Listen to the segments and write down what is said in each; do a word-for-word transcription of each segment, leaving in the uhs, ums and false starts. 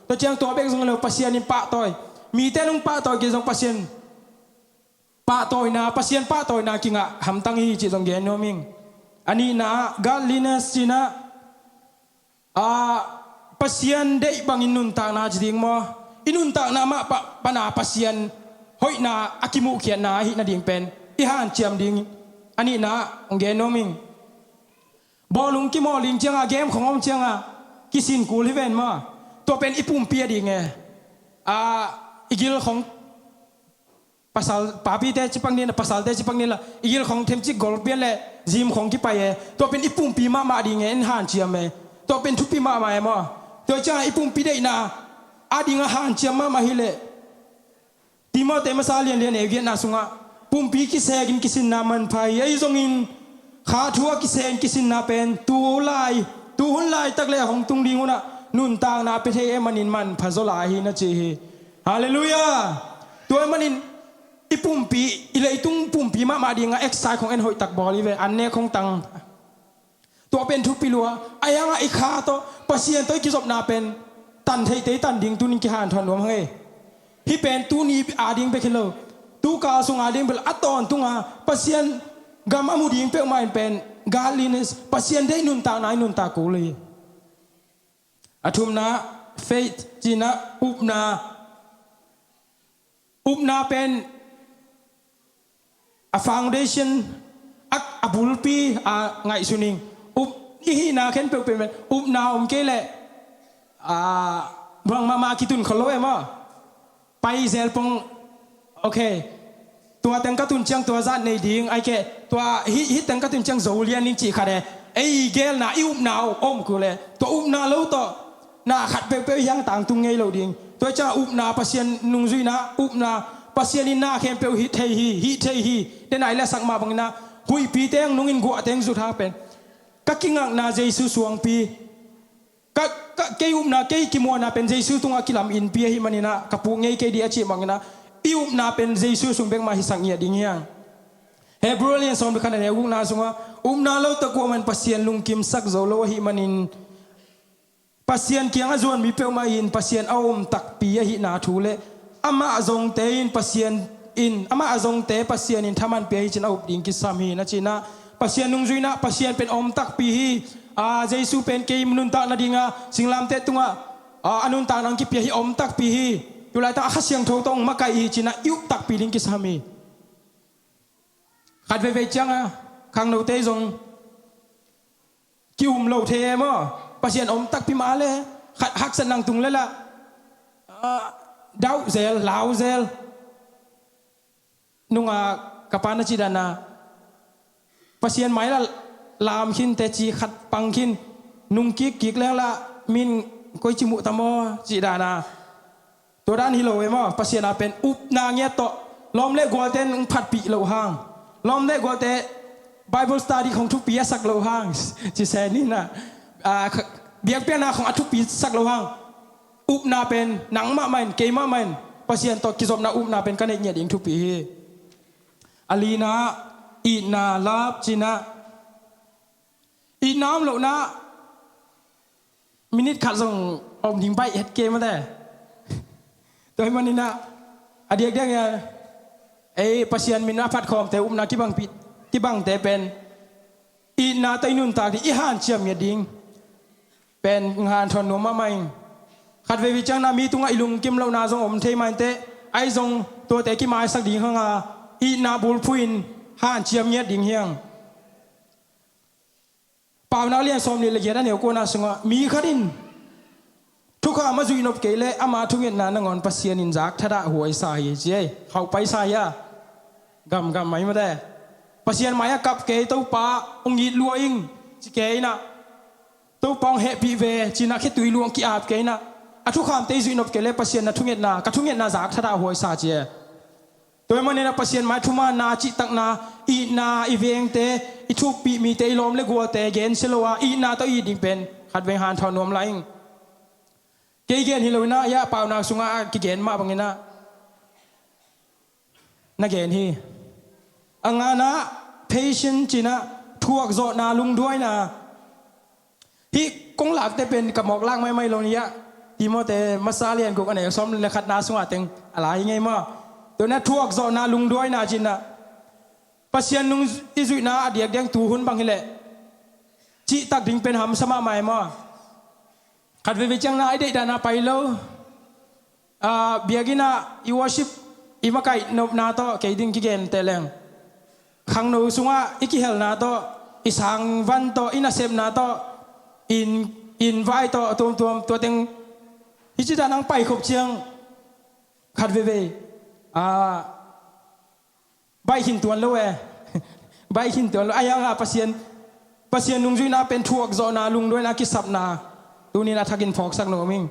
Tua ciang tua bek zong lo, Pasian in pahtawi, mite nung pahtawi kei zong Pasian pahtawina, Pasian pahtawina kingah hamtang hi cih zong gen nuam ing. A nihna ah godliness cih nah, ah, Pasian deih bangin nuntakna ci ding maw? I nuntakna mah pa, pana Pasian hoihna a kimuhkhiatna ahih nading pen i hanciam ding a nihna ah hong gen nuam ing. Bawlung kimawl ding cianga, game khong om cianga kisin kul hi ven maw? Tua pen i pumpi a ding e. Ah, i gil khong pasal, papite cipak ni la, pasalte cipak ni la, i gil khong themcik gol pian le zim khong kipai e. Tua pen i pumpi mahmah ding e, in hanciam e. Tua pen thupi mahmah e maw? Tua ciang i pumpi deihna a ding a hanciam mahmah hi leh, Timothy masa lianlian neu giatna sungah, pumpi kisek in kisinna manpha hi. Ahi zongin kha thu a kisek in kisinna pen tu lai, tu hun laitak le hong tung ding hunah nuntakna pia thei e manin manpha zaw lai hi na ci hi. Halleluiah. Tua ahih manin i pumpi, i leitung pumpi mahmah dingah exercise khong en hoihtak bawl hi ve, an nek khong tang. Tua pen thupi lua. A hiangah i kha tawh, Pasian tawh i kizopna pen tan theite i tan ding tunin kihanthawn nuam hang e. Hih pen tuni a ding bek hi lo, tu kal sung a ding bek lo, a tawntunga Pasian gam a mu ding peuhmah in pen godliness, Pasian deih nuntakna i nuntak kul hi. A thumna, faith cih nah upna. Upna pen a foundation, a, a bulpi a ngaihsun ing. Up, i hihna khempeuh pen upna om kei leh, a, bangmah mah kitun khol lo e maw? Pai zel pong, ok. Tua teng ka tun ciang tua zat nei ding, ai keh, tua hih, hih teng ka tun ciang zo lian ding cih khat e. Ei gelna, i upna om kul e. Tua upna lo tawh na khat peuhpeuh i hiang tangtung ngei lo ding. Tua ciang upna, Pasian nungzuihna, upna, Pasian in na khempeuh hih thei hi, hih thei hi. Denai le sak mah bangin ah, huihpi teng nungin guah teng zut hang pen, ka kingakna Jesu suangpi. Ka, ka, kei upna, kei kimuanna pen Jesu tungah kilam inpi ahih manin ah, ka puk ngei kei dih a cih bangin ah, i upna pen Jesu sung bek mah hisak ngiat ding hi hang. Hebrew lian sawm le khat a neu gukna sungah, upna lo tawh kuamah in Pasian lungkimsak zo lo ahih manin, Pasian kiangah zuan mi peuhmah in Pasian a om takpi ahihna thu le amah zongte in Pasian in, amah a zongte Pasian in thaman pia hi cin a up ding kisam hi na cih nah, Pasian nungzuihna, Pasian pen om takpi hi. A, Jesu pen kei nuntak nadinga singlamteh tungah, a, a nuntak nang kipia hi, om takpi hi. Tulaitak a Kha Siangtho tawh makaih hi cin ah i up takpi ding kisam hi. Khat veivei ciangah khangnote zong ki-um lo thei e maw? Pasian om takpi mah le khat haksat nang tung le lah, ah, dauh zel, lau zel. Nunga ka pa na cih dana, Pasian mai lah lam khin teci khat pang khin, nung kikkik leng lah min koici muh ta maw cih dana. Tua dan hi lo e maw, Pasian a pen upna ngiat tawh lawm le gualte nung phatpih loh hang, lawm le gualte Bible study khong thupi a sak loh hang, ci se ni na, a, kha-, biakpiakna khong a thupi sak loh hang, upna pen nang mahmah in, kei mahmah in, Pasian tawh kizopna upna pen ka neih ngiat ding thupi hi. A lina, itna, lap cih nah, itna om lohna, minit khat zong om ding baih het kei mate. Tua ahih manin ah, a diakdiak in ah, ei Pasian min a phatkhawmte upna kibangpi, kibangte pen itna tawh i nuntak ding, i hanciam ngiat ding pen hanthawn nuam mahmah ing. Khat veivei ciang na mi tungah i lungkim lohna zong om thei mah inteh, ahi zong tuate kimaisak ding hang a, itna bulphuh in hanciam ngiat ding hi hang. Paunak lian sawmnih le giat a neu kuana sungah, mi khat in thukham a zuih nop kei leh ama thungetna nangawn Pasian in zak thadah huaisa hi, ci ei, khauh paisa hi a, gamgam mai mate. Pasian mai-ah kap kei, Topa hong it lua ing, ci kei inah, Topa hong hehpih ve, ci-inah khetui luang ki-ap kei inah, a thukhamte i zuih nop kei leh Pasian na thungetna, ka thungetna zak thadah huaisa, ci e. Tua ahih manin ah Pasian mai thumaanna, cihtakna, itna, i vengte, i thuppih mite, i lawm le gualte gensia lo a, itna tawh i it ding pen khatvei hanthawn nuam lai ing. Kei gen hi lo inah, ya, paunak sungah a kigen mah bang inah na gen hi. A ngana, patient, ci-inah thuakzawhna, lungduaina. Hih kong lakte pen ka mawk lak maimai lo ni ah, Timoti masa lian guk a neu sawm le khatna sungah teng a lai hi ngei maw? Tua na thuakzawhna lungduaina cinah Pasian nung i zuihna a diakdiak tu hun bang hileh cihtak ding pen hamsa mahmah e maw? Khat veve ciangna i deihdanah pai lo. Biakinn ah i worship i makaih nopna tawh kei ding kigen teh leng, khangno sungah i kihelna tawh, i sangvan tawh, i nasepna tawh, in, in vai tawh a tuamtuam tua teng hi cih dan ang paikhop ciang khat veve baih khin tuan lo e. Baih khin tuan lo. Ahi hanga Pasian, Pasian nungzuihna pen thuakzawhna, lungduaina, kisapna tunin a thakin phawksak nuam ing.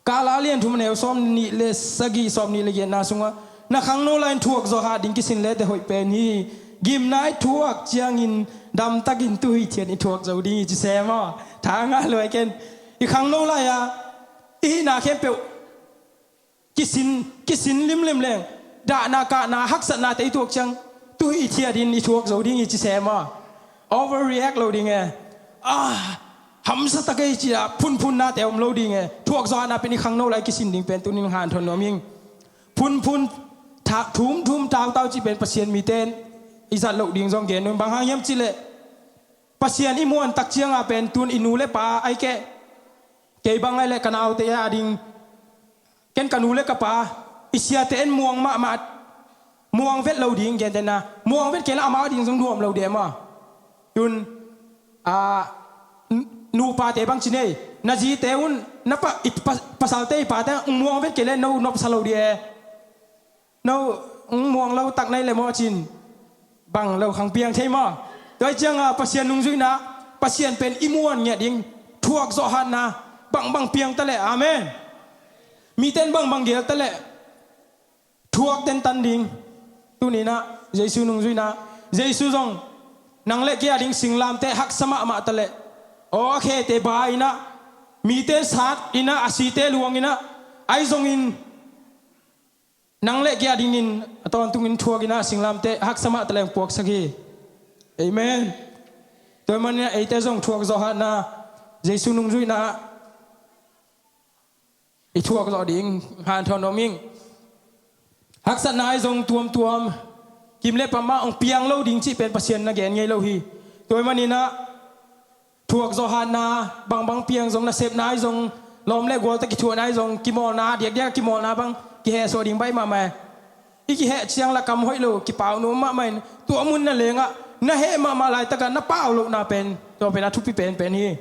Kala lian thum neu sawm nih le sagih, sawm nih le giatna sungah na khangno lai-in thuakzawh hat ding kisin lete hoih pen hi. Gimna i thuak ciangin damtakin tuhi thian i thuak zo ding hi ci sem aw. Tha ngah luai ken. I khangno lai-a i hihna khempeuh kisin, kisin limlim leng, dahna kahna haksatnate i tuak ciang tuhi thiatin i thuak zo ding hi ci sem aw. Overreact lo ding e. Ah, hamsa tak ei ci-a phunphunnate om lo ding e. Thuakzawhna pen i khangno lai kisin ding pen tunin hanthawn nuam ing. Phunphun thumthum tautau cih pen Pasian mite in i zat loh ding zong gen nuam. Bang hang hiam cihleh Pasian i muan tak cianga pen tun i nu le pa ai keh. Kei bang ai leh ka naute a ding, ken ka nu le ka pa, i siate in muang mahmah, muang vet lo ding gentena, muang vet kei la amau a ding zong nuam lo ding e maw? Tun nupate bang ci nei, na zite un, na pasalte i pate muang vet kei le no nopsa lo ding e. No muang lo tak nai le maw cin, bang lo khang piang thei maw? Tua cianga Pasian nungzuihna, Pasian pen i muan ngiat ding, thuakzawh hatna, bangbang piang taleh, amen. Mite in bangbang gel taleh thuak tentan ding. Tuninah Jesu nungzuihna, Jesu zong nang le kei a ding singlamteh haksa mahmah taleh, aw a khete ba inah, mite sat inah, a site luang inah, ai zongin nang le kei a dingin a tawntungin thuak inah singlamteh haksa mah taleng puaksak hi. Amen. Tua maninah eite zong thuakzawh hatna, Jesu nungzuihna i thuakzawh ding hanthawn nuam ing. Haksatna ai zong tuamtuam, kim le pam mah hong piang lo ding cih pen Pasian na gen ngei lo hi. Tua maninah thuakzawh hatna, bangbang piang zong, nasepna ai zong, lawm le gual tawh kithuahna ai zong, kimawlna, diakdiak a kimawlna bang kihehsuah ding baih mahmah e. I kiheh ciang la kam hoih lo, kipau nuam mahmah in, tua mun na lengah na heh mahmah laitakah na pau lohna pen, tua pen a thupi penpen hi.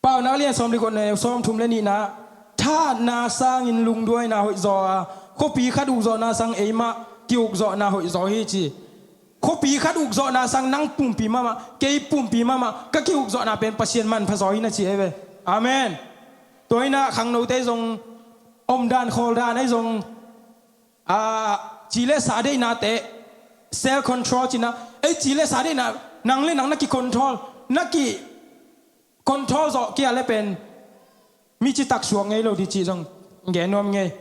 Paunak lian sawm le kua neu sawm thum le nihna, thahatna sangin lungduaina hoihzaw a, khuapi khat ukzawhna sang eimah ki-ukzawhna hoihzaw hi ci. Khuapi khat ukzawhna sang nang pumpi mahmah, kei pumpi mahmah ka ki-ukzawhna pen Pasian manpha zaw hi na ci ei ve. Amen. Tua inah khangnote zong omdan khawldan ei zong, ci le sa deihnate, self control cina, ei ci le sa deihna, nang le nang na ki control, na ki control zawh kia le pen mi citak suak ngei lo dih cih zong gen nuam ngei.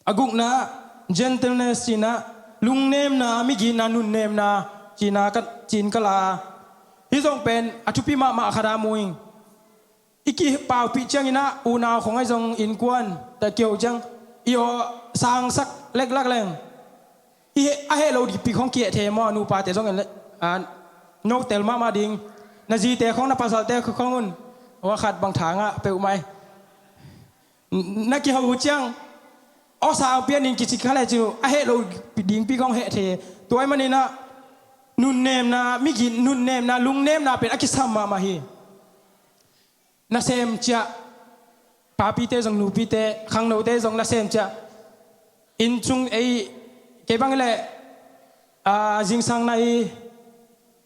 A gukna gentleness cina, lungnemna, migitna, nunnemna cina ka, cin ka la. Hi zong pen a thupi mahmah khat a mu ing. I kipaupih cianginah unau khong ai zong innkuan ta kiho ciang i aw sangsak leklak leng, i a heh lo dikpi khong kiheh thei maw? Nupate zong en le, no tel mahmah ding. Na zite khong, na pasalte khong un, aw khat bang thangah peuhmai na kiho uh ciang aw sang pianin kici kha le ci uh, a heh lo dingpi khong heh thei. Tua ai maninah nunnemna, migit nunnemna, lungnemna pen a kisam mahmah hi. Nasem ciah, papite zong, nupite, khangnote zong nasem ciah, inn cung ei, kei bang le zingsang nai,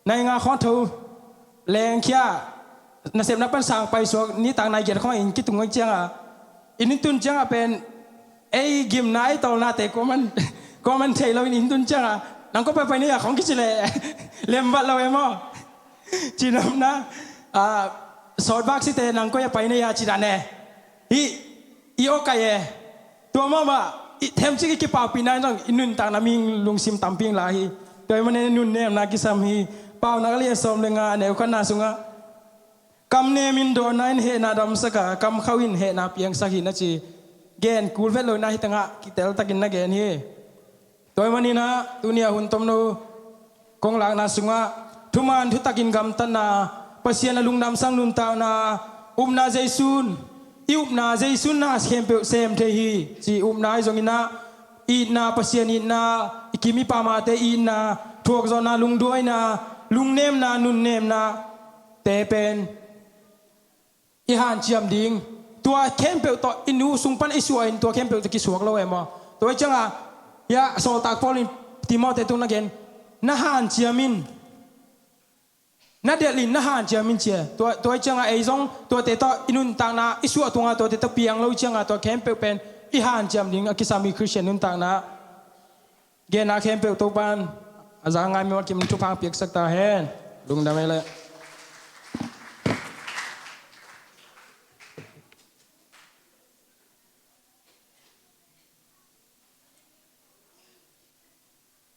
nai nga khawng tho lengkhia, nasepna pan sang paisuak nitak nai giat khawng inn kitung cianga, inn tun cianga pen ei gimna, ei tawlnate kuaman kuaman thei loin inn tun cianga, nang kua paipai nei a khawng kici le lembat lo e maw? Cinopna, sawtbak site nang kua a pai nei a ci dan e. Hih i awkai e. Tua mahmah i themcik i kipaupihna in zong i nuntakna mihing lungsim tampi ing la hi. Tua i manin nunnemna kisam hi. Paunak lian sawm le nga, a neu khatna sungah Kam nem in dawnna in hehna damsak a, kam khauh in hehna piangsak hi na ci. Gen kul vet lo na hi tangah kitel takin na gen hi. Tua ahih manin ah tuni a hun tomno kong lakna sungah thuman thutakin gamtatna, Pasian a lungdamsak nuntakna, upna Jesu in, i upna Jesu in na khempeuh sem thei hi ci upna ahi zongin ah, itna, Pasian itna, i kim i pamte itna, thuakzawhna, lungduaina, lungnemna, nunnemna te pen i hanciam ding. Tua khempeuh tawh i nu sung pan i suah in tua khempeuh tawh kisuak lo e maw? Tua ahih ciangah, ya, sawltak Paul in Timote tung na gen, na hanciam in, na delh in, na hanciam in ci e. Tua, tua ahih ciangah ei zong tuate tawh i nuntakna i suah tungah tuate tawh piang lo ciangah tua khempeuh pen i hanciam ding a kisam hi. Khristian nuntakna genna khempeuh Topa'n a za ngai mi mat kim thupha piaksak ta hen. Lungdam ei leh.